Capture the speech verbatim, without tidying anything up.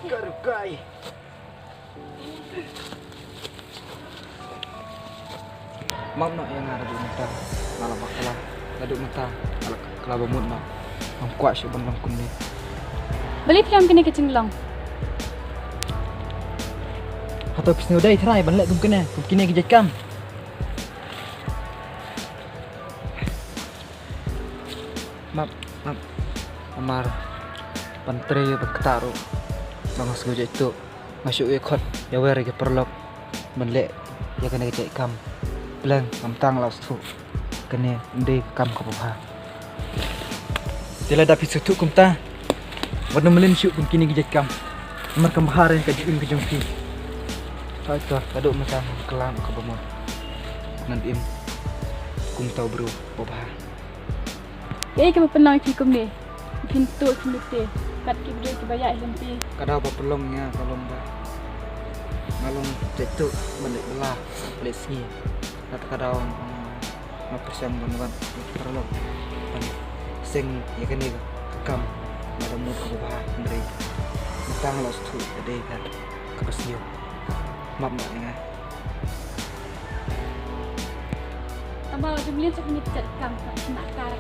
Ka rukai. Map noh ïa nga naduh mynta nga la bakla, naduh mynta nga la bakla bamut noh. Ngam kwah shuh ban long kumne. Balei phi ïam kane ka jinglong? Hato phi sngewdei trai ban leh kum kane, kum kine ki jait kam? Map, map. Namar ban trei ban ktah ruh ba nga sngew jait tuh. Nga shu ïa khot ïa wer ïa ki paralok ban leh ïa kane ka jait kam. Pleng, ngam tang la shuh. Kane ym dei ka kam kaba bha. Te lada phi sngewthuh kumta, wat nym mlien shuh kum kine ki jait kam. Namar kam bha re ka jingim ka jong phi. Hooid, to, naduh mynta ngam kylla kaba mut. Ngan im kum uta u briew ba bha. Kaei kaba pynlong ïa phi kumne? Phin tuh phin lute kat ki briew kiba ïaid lynti. Ka daw ba pynlong ïa nga ka long ba nga long jait tuh ban leh bylla, ban leh sngi. Kata ka daw nga pyrshang ban wan ïa ki paralok ban seng ïa kane ka kam. Nga da mut kaba bha hynrei mynta nga la sngewthuh ka dei ka kaba sniew. Map noh ïa nga. Tangba wat nym mlien shuh kine ki jait kam, ka shnah kar.